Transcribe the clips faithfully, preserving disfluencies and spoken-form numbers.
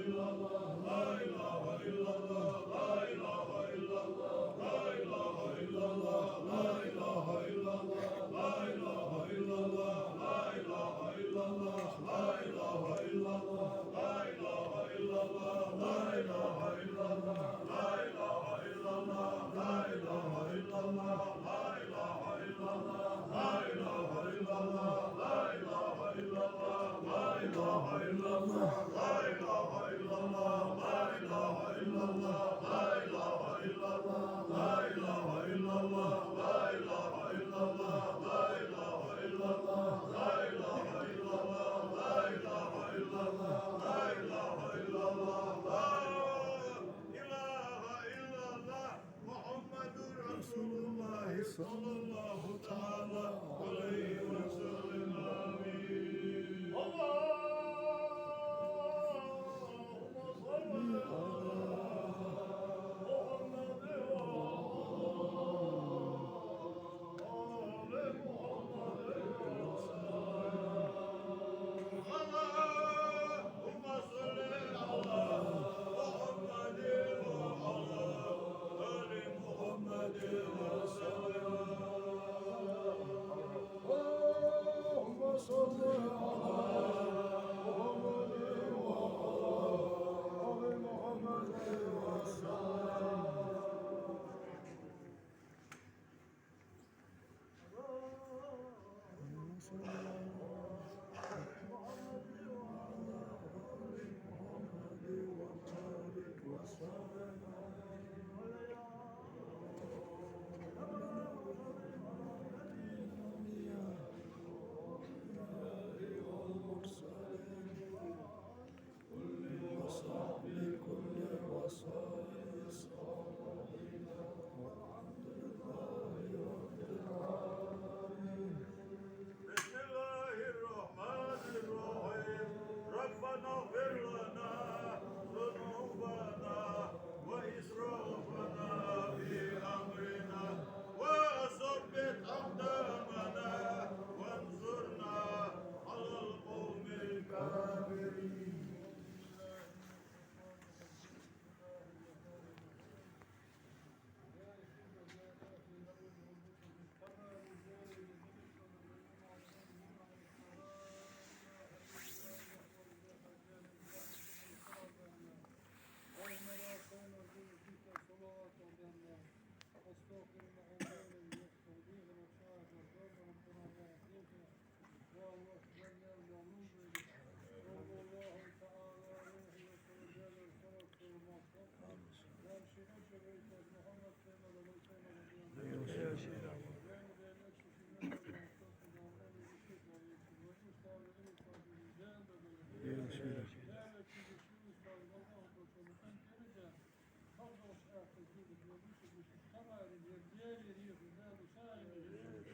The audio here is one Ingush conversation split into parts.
إله إلا الله، محمد رسول الله، صلى الله تعالى عليه وسلم. آمين. اللهم صل على محمد وعلى آل محمد وسلم. اللهم صل على محمد وعلى آل محمد وسلم. اللهم صل على محمد وعلى آل محمد وسلم. كل وصحبه كل وصحبه. والحمد لله رب العالمين. بسم الله الرحمن الرحيم. ربنا اغفر لنا ذنوبنا وإسرافنا في أمرنا وثبت أقدامنا وانصرنا على القوم الكافرين. آمين.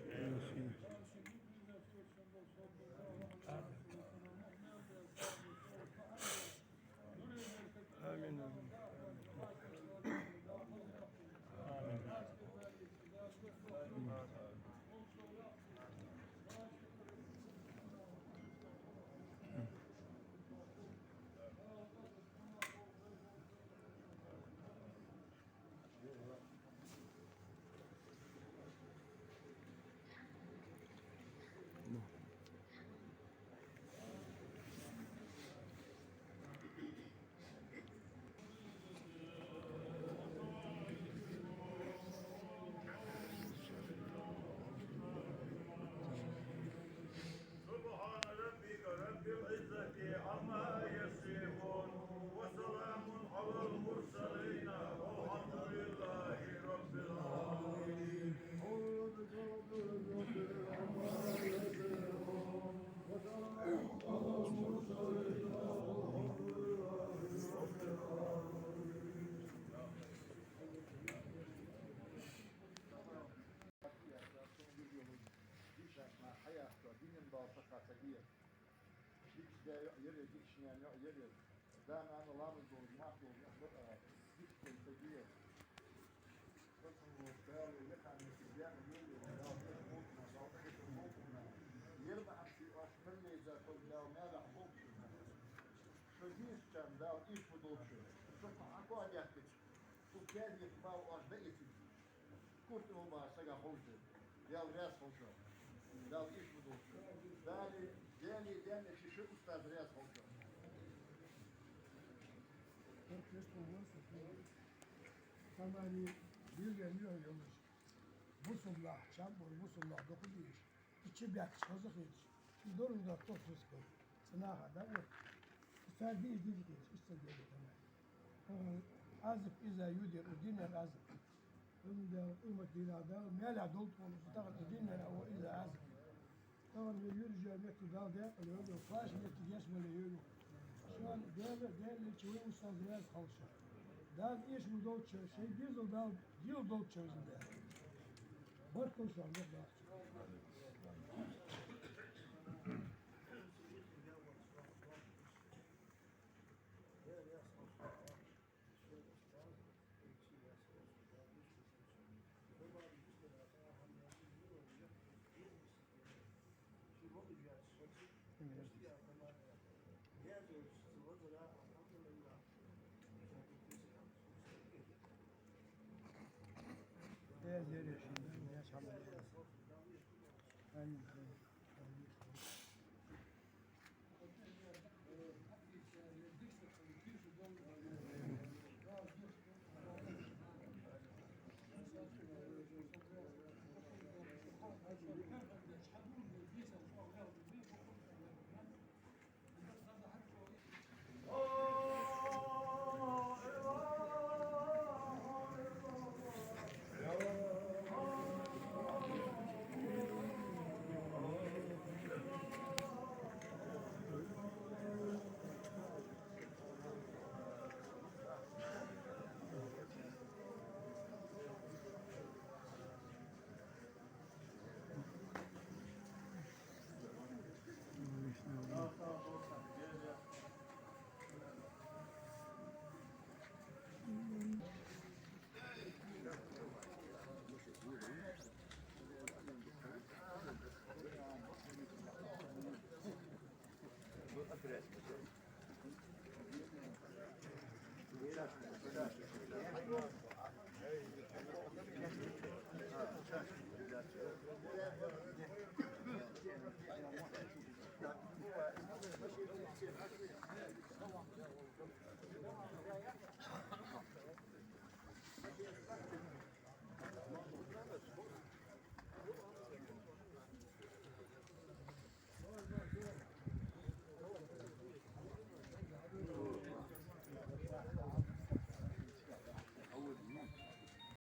آمين. سبحان ربك رب العزة عما يصفون، وسلام على المرسلين، والحمد لله رب العالمين. Дийшача хьаяккха динан дола саха ца де. Дикача даь йоӀ яр из, дикача наьна йоӀ яр из. Да-нана ламаз долаш, марха долаш, а, дикача ца де. Дала яхар миска даьна йолаш, Дала хӀама болчунах, Дала хӀама болчунах. Ер ма хьамсий оаш мел лайза, тхо Дала маьлехьа болчунах. Шо дийшачарна Дала иштта долча, со хьакоа дехкача, цу каьдех бала оаш дӀаэцийта. Куртал ма сага ховш да. Дала раьза хилва шоана. Дала иштта долча. Дала, Дала, Дала ши ши устаз раьза хилва шоана. Тамани бирган юхь йолаш. Бусулба нах, чам бора бусулба нах дукха дийш. И чу баьхкача хоза хеташ, и дорожа тохсус кой. Цу наха дагӀа. Цар диъ диъ хеташ, иштта деррига таман. Ӏазап иза юдер, у динер Ӏазап. Умдал, умат дина дал, мелехь долт волу, тахан и динер а, о, иза Ӏазап. Тахан вай юржа метте дал декъала йоду, паша метте геш мала йоду. Шоана Дала, Дала лечи вай устаз раьза хилва шоана. Дала эшам долча, шоай безам Дала дийла долча везан Дала. Баркал шоана, Дала.